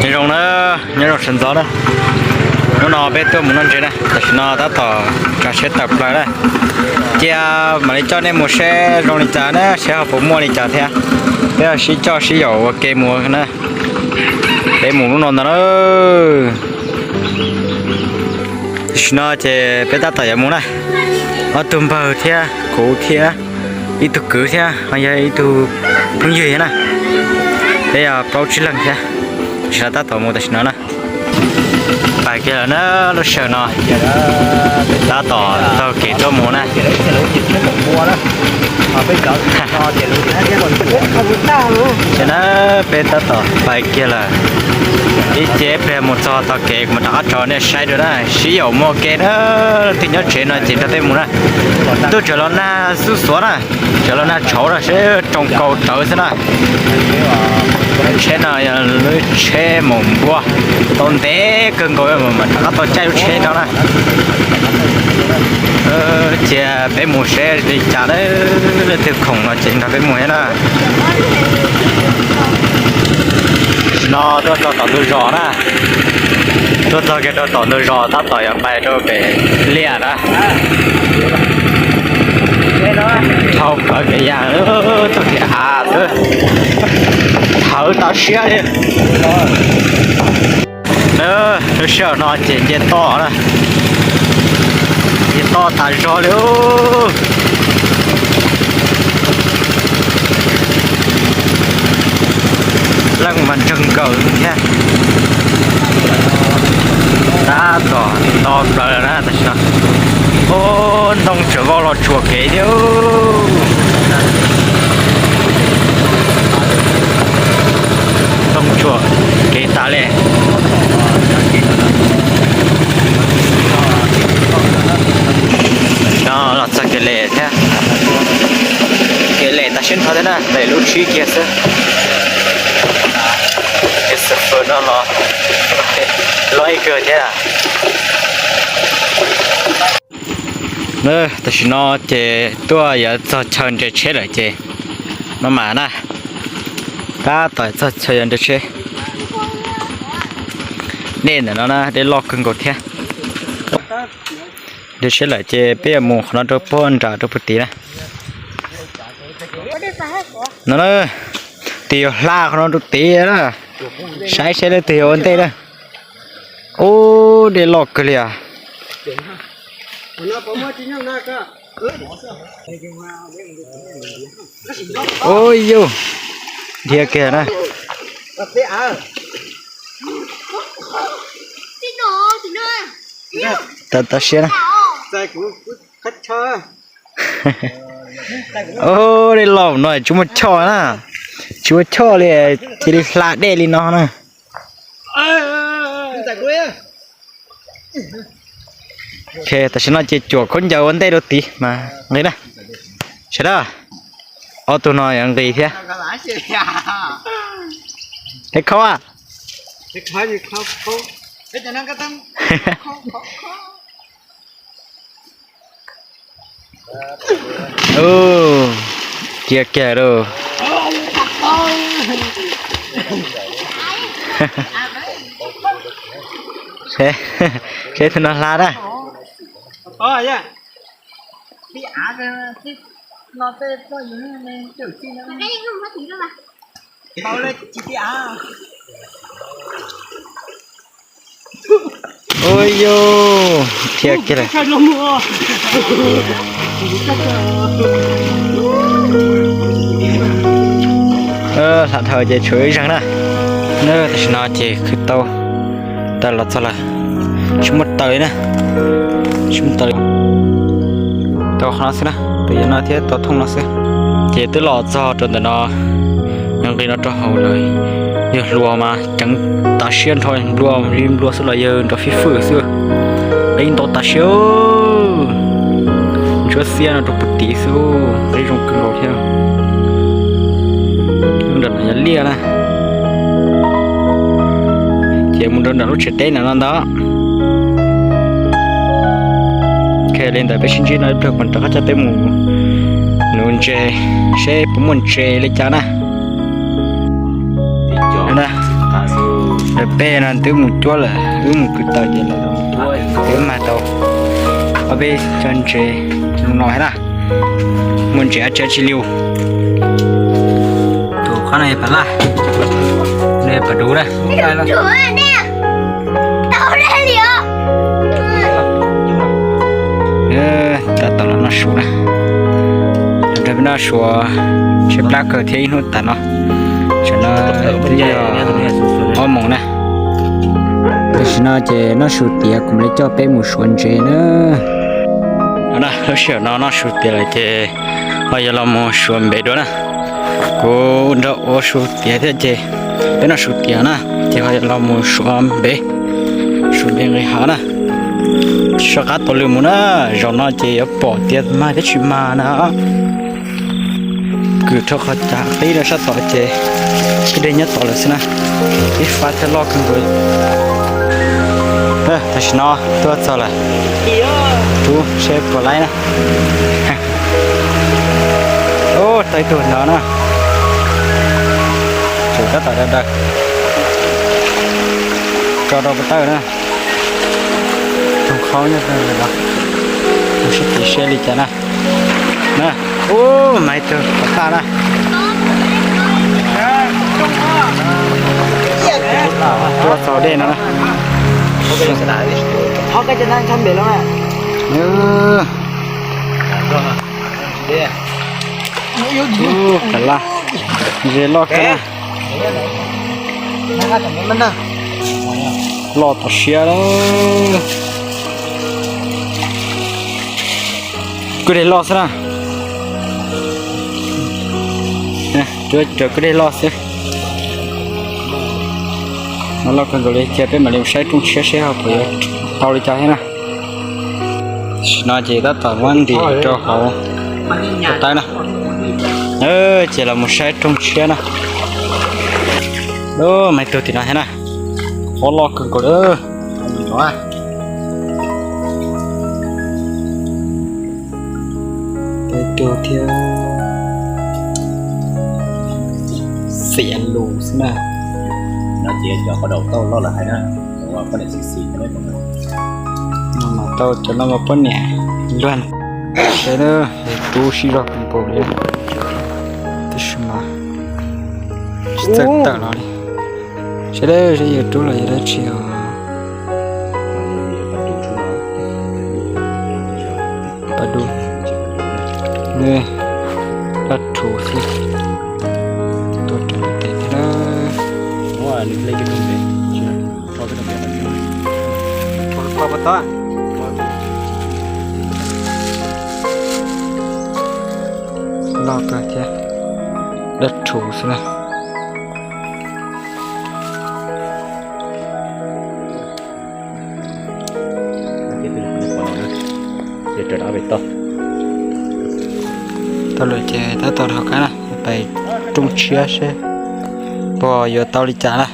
Nyob zoo na, nyob zoo sawv ntxov na. Hnub no peb tuaj mus noj ntses na, tam sim no tab tom tsav siab tawm plaws na. Cia mam li coj nej mus seb zoo li cas na, seb ho puas muaj li cas thiab. Peb sib coj sib yaum ua ke mus na. Peb mus lub no ntag na. Tam sim no ces peb tab tom yuav mus na. Ob tug npawg thiab kuv thiab ib tug kwv thiab ho yog ib tug phooj ywg thiab na. Peb yog plaub tsib leeg thiab. Tam sim no tab tom mus tam sim no na. Pais kiag lawm na, lub sij hawm no tab tom taug kev tuaj mus na. Ces na, peb tab tom pais kiag lawm. Ib ce pliag mus txog tom kev kuv mam rov qab tso nej saib dua na, sib yaum mus ua ke na. Leej twg nyob tsev no ces nrog peb mus na. Tuaj tseem los nag xuv xuav na, tseem los nag tshauv na, seb tsoo nkaus rawv xwb na. Tsheb no yog lub tsheb mus npua, tau ntev kawg nkaus mam rov qab tau caij lub tsheb no na. Cia peb mus seb li cas na, leej twg khoom no ces nrog peb mus thiab na. No tuaj txog tom ntug zos na, tuaj txog kiag rau tom ntug zos tab tom yuav pais rau pem liaj na. Dhau plawv kev yag, txog kev av xwb, thawv tau siab li. Lub sij hawm no ces nce toj na, nce toj tas zog li. Leej mas ntseeg nkaws thiab. Tab tom to plaws lawm na tam sim no. Ub, ntoo tseem vau los tsuam kev thiab. Ntoo tsuam kev tas li. No los txog kev lem thiab. Kev lem tas siab nrho thiab na, lem lub tsib kiag xwb. Kev xwm fwm no los loj ib kawg thiab. Tam sim no ces tuaj yuav txog chaw ntsia tsheb lawm ces maj mam na, tab tom txog chaw yuav ntsia tsheb. Dej ntawm no na, dej loj kawg nkaus thiab. Ntsia tsheb lawm ces peb yuav mus qhov no rau puag nram rau puag tid na. No na, tis yuav hla qhov no rau tid na, saib seb leej twg yuav ua ntej na. Ub, dej loj kawg li as. Ub yus, dhia kiag na. Tau tau siab na. Ub, dej loj no tsis muaj choj na, tsis muaj choj li, cia li hla dej li no na. Tam sim no ces cuam khaub ncaws ua ntej rau tid mas nqis na. Sawv daws, ob tug no yuav nqis thiab. Qhib khaub a. Cia kiag lauj. Seb tus no hla na. Ua yus, dhia kiag lawm. Hla dhau ces tshuav ib zaug na. Tam sim no ces khwv tau, tau los txog lawm. Tsis muaj taws li na, tsis muaj taws li. Tau qhov no xwb na, tau yam no thiab tau thooj no xwb. Ces twb los txog rau ntawm no, nqis no rau hauv lawm. Yog hluas mas ceev tas siab nrho, nplua li nplua xwb los yog nrov fij fwj xwb. Qeeb ntau tas siab. Ntsuab xiab no rau puag tid xwb, qeeb zoo kawg nkaus thiab. Nram no yog liaj na. Ces mus rau nram lub tsev teb nram no ntag. Li ntawd peb sib ntsib no ib pliag kuv rov qab coj peb mus nuv ntses seb puas muaj ntses li cas na. Na, lawv peb no twb mus cuab lawm, wb mus kwv taws ces lawv twb mag tau ob peb cov ntses no thiab na. Muaj ntses dab tsi dab tsi li. Tus qhov no yog pas laj, no yog pas duv na. Tab tom los noj su na, los nrog peb noj su tshaib plab kawg thiab ib hnub tas no. Tam no twb yog ob moos na. Tam sim no ces noj su tiav kuv mam li coj peb mus suav ntses na. No na, lub sij hawm no noj su tiav lawm ces ho yuav los mus suav npe dua na. Kuv nrog ua su tiav thiab ces peb noj su tiav na, ces ho yuav los mus suav npe, suav npe nqis hav na. Tsis soj qab tau lwm mus na, zaum no ces yuav pom tias mag thiab tsis mag na. Kwm rau qhov cas qib rau sab tod ces kwj deg nyob tod lawm xwb na. Ib fab thiaj loj kawg nkaus li. Tam sim no tuaj txog lawm, rub seb puas laib na. Ub, tau ib tug ntawd na. Tsum tab tom daws daws tso rau puag ta na. Rooj qhaub nyob no, mus sib tim seb li cas na. Na, ub, mas ib tug pov thaj na. Tuaj txog dej no na. Ub, pas laj, ze loj kawg na. Loj tom siab lawm. Kwj deg loj xwb na. Tsuas kwj deg loj xwb. No loj kawg nkaus li, cia peb mam li mus saib rooj tshiab seb ho puas yuav tau li cas thiab na. Tam sim no ces tab tom muab ntim rau hauv ko taw na. Ces los mus saib rooj tshiab na. Ub, mas ib tug tim no thiab na. Qhov loj kawg nkaus li. Ib tug thiab. Xiam lus xwb na. No ces cov qhov daus tauj loj lawm hais na. No mas tau cov no mas poj niam luag. Seb na, rub sib zog kawg nkaus li. Tab sis mas tsis txawj tawm los li. Seb, seb yuav rub los yog dab tsi os. Pas dub, dab rhuv xwb. Tuaj raws tes thiab na. Loj kawg thiab, dab rhuv xwb na. Tau lawm ces tab tom rov qab na, pais rooj tshiab seb puas yuav tau li cas na.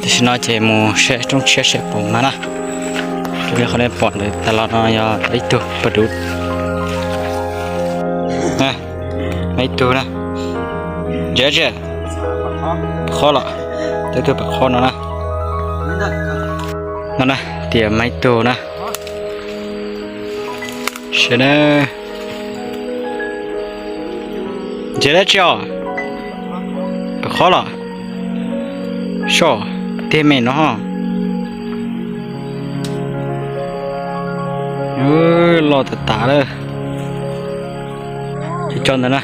Tam sim no ces mus saib rooj tshiab seb puas mag na. Raws li qhov nej pom ntawd tas los no yog ib tug pas dub. Mas ib tug na. Ntses tsi? Pas khob los? Tau ib tug pas khob no na. No na, tias mas ib tug na. Seb na. Ntses dab tsi os? Pas khob los? Soj, tiag me no. Loj tas tas lawm. Ces tso ntawd na.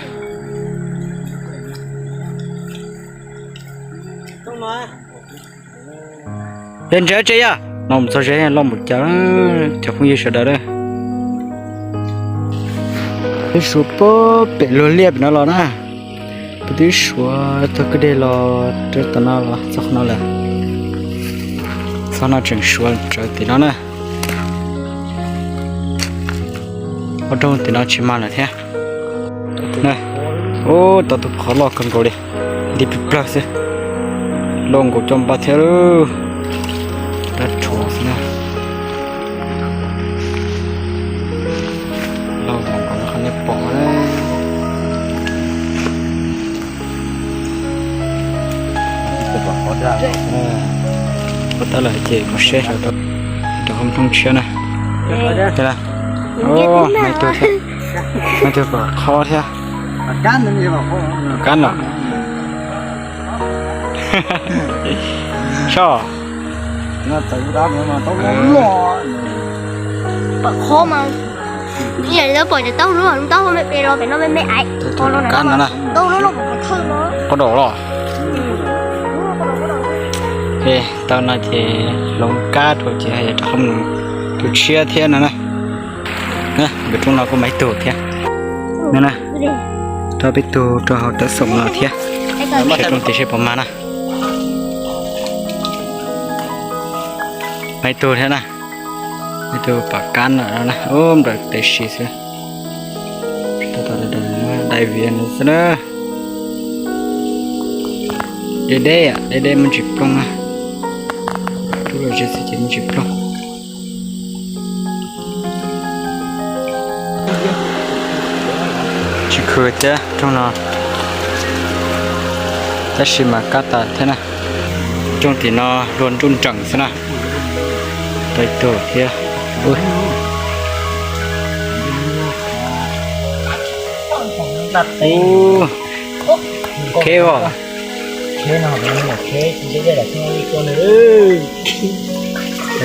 Yog ntses tsi yog no mus txog ze loj npaum cas, cov phooj ywg sawv daws. Twb suav puag pem luag liaj pem no los na. Kuv twb suav txog kwj deg los rau tom no los txog qhov no lawm. Txog no tseem suav tsawv tim no na. Ua rau tim no tsis mag lawm thiab. Ub, tau tus qhov loj kawg nkaus li, nti plig plawg xwb. Loj nkaus coj npaj thiab lauj. Dab rhuv xwb na. Loj nkaus qhov nej pom na. Tau lawm ces mus saib rau hauv nroog tshiab na. Maiv tug thiab, maiv tug pom qhov thiab. Kab no. Soj. Pom qhov mas, ib yam li pom ces taub lub taub me pe los pem no me me aiv. Kab no na. Taub lub no pom thawj no. Qhov daum los. Tau no ces hloov kab rau ces yog rov qab mus tus tshiab thiab no na. Nkawd rooj no kuj maiv tug thiab. No na, rau peb tug rau hauv tawv xoom no thiab. Seb rooj tid seb puas mag na. Maiv tug thiab na. Maiv tug pom kab no na, ub nplaws tes si xwb. Dai vias xwb na. Deb deb, deb deb muaj ntsis plooj na. Rub los ze xwb ces muaj ntsis plooj. Tsis khw thiab rooj no, tab sis mas kab tas thiab na. Rooj tim no luag nruj nreem xwb na. Tau ib tug thiab. Kheb os. Tau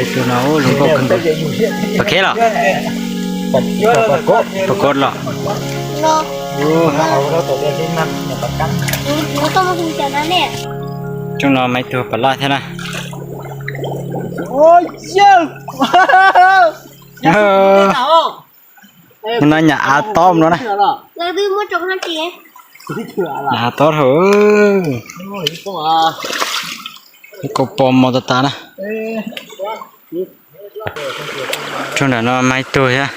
ib tug no zoo nkauj kawg nkaus. Pom kheb los? Pom kod los? Rooj no maiv tug pom laj thiab na. No nyam av tob no na. Nyam av tob dhau. Ib kaus pos mos tas tas na. Rooj nram no maiv tug thiab.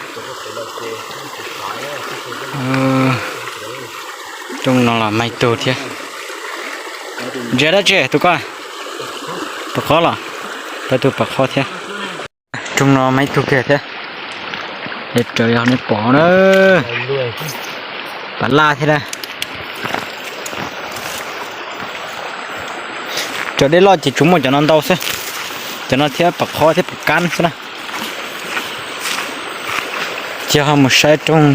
Rooj no los maiv tug thiab. Ntsia dab tsi tus koj? Pom qhov los? Peb tug pom qhov thiab. Rooj no maiv tug kiag thiab. Es raws li nej pom na, pom laj thiab na. Cov dej loj ces tsuas muaj cov no ntau xwb. Cov no thiab pom qhov thiab pom kab xwb na. Ces ho mus saib rooj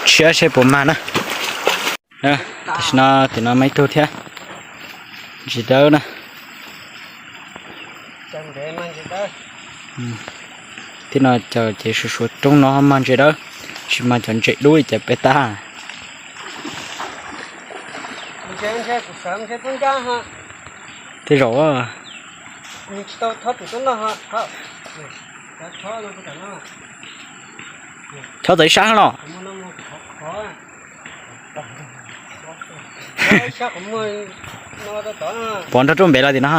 tshiab seb puas mag na. Tam sim no tim no maiv tug thiab. Ntses dawb na. Tib no ces suav suav rooj no mag ntses dawb, tsis mag cov ntses dub li cov peb tag. Tej zaum chob tau ib sab los. Pov nrog rooj npev los tim no.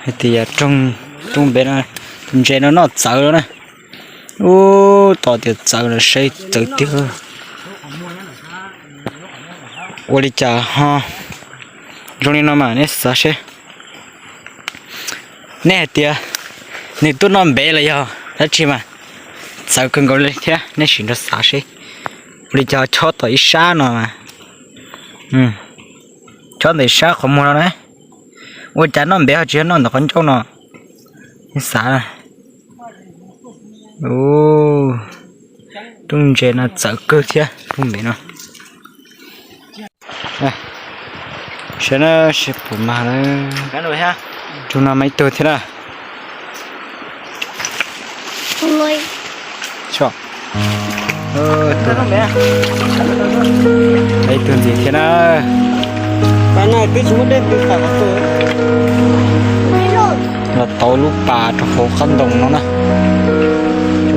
Hais tias rooj npev no, tus ntses no noj txawv lawm na. Ub, tos tias txawv los saib txawv tiag. Ua li cas ho zoo li no mas nej xav seb. Nej hais tias nws tuaj noj npev los yog dab tsi mas txawv kawg nkaus li thiab, nej sim nrog xav seb. Ua li cas chob tau ib sab no mas. Chob ntawm sab qhov muag no na. Ua cas noj npev ho tsis yog noj ntawm qhov ncauj no? Nej xav. Rooj ntses no txawv kawg thiab rooj npev no. Saib na, seb puas mag na. Rooj no maiv tug thiab na. Ib tug ntxiv thiab na. Los tau lub pas rau hauv qab ntoo no na.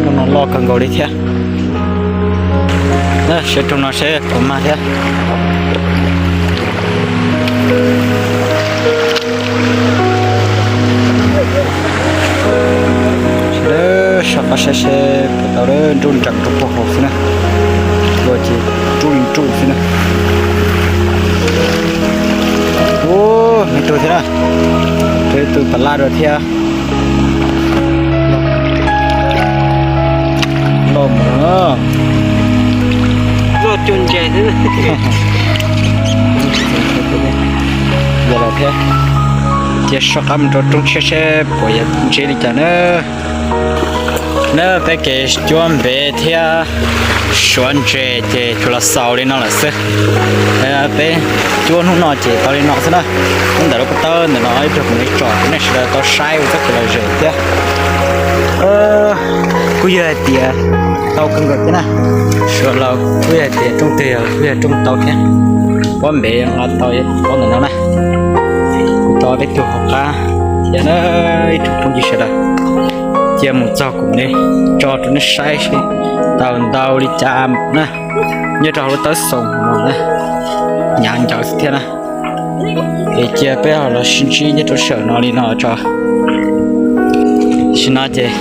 Rooj no loj kawg nkaus li thiab. Seb rooj no seb puas mag thiab. Seb, soj qab saib seb puas tau, nruj nreem rau puag hauv xwb na. Ua ces nruj li nruj xwb na. Ub, me tug thiab na. Peb tug pas laj rau thiab. Loj mus no. Loj cuag ntses xwb. Lawm thiab. Cia soj qab mus rau roob tshiab seb puas yog ntses li cas na. Na peb kev cuab npej thiab suav ntses ces tsuas los xaus li no lawm xwb. Peb cuab hnub no ces tau li no xwb na. Hnub ntawm lub pob tawb ntawm no ib pliag kuv mam li tso rau nej sawv daws tau saib ua txoj kev lom zem thiab. Kuj yog hais tias tau kawg nkaus thiab na. Suav laus kuj yog hais tias rooj twg yog kuj yog rooj tau thiab. Pob npej nqa tau pob ntawm no na. Kuv tau peb tug hauv qab thiab na, ib tsoom phooj ywg sawv daws. Cia mus txog kuv mam li tso rau nej saib seb tau ntau li cas na. Nyob rau hauv lub tawb xoo no na, hnyav ncawv xwb thiab na. Es cia peb ho los sib ntsib nyob rau sij hawm no li no tso. Tam sim no ces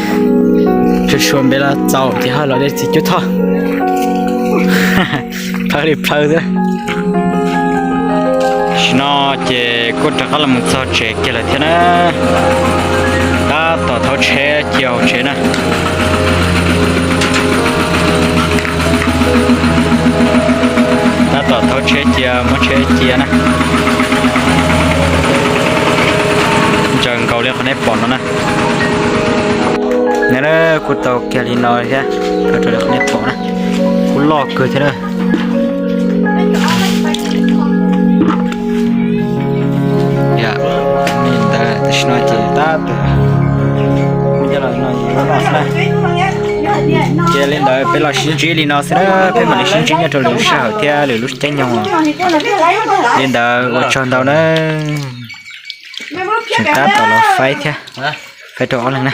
sua sua npej los txaus ces ho los de txiv cuab thoj. Plhaw li plhaw xwb. Tam sim no ces kuj rov qab los mus txog tsev kiag lawm thiab na. Tab tom thauv tsheb cia hauv tsev na. Tab tom thauv tsheb cia, muab tsheb cia na. Ntsaws nkaus li qhov nej pom no na. Nws kuj tau kiag li no thiab, raws li qhov nej pom na, kuj loj kawg thiab na. Li ntawd tam sim no ces tab tom, cia li ntawd peb los sib ntsib li no xwb na, peb mam li sib ntsib nyob rau lwm lub sij hawm thiab lwm lub caij nyoog. Li ntawd ua tsaug ntau na. Tseem tab tom los faib thiab, faib rau ob leeg na.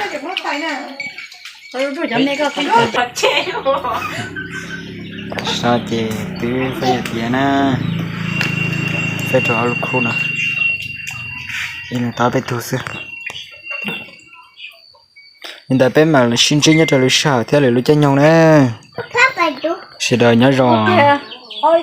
Tam sim no ces twb faib yam tiav na, faib rau ob lub khub no, ib leeg tau peb tug xwb. Li ntawd peb mam sib ntsib nyob rau lwm sij hawm thiab lwm lub caij nyoog na. Sawv daws nyob zoo.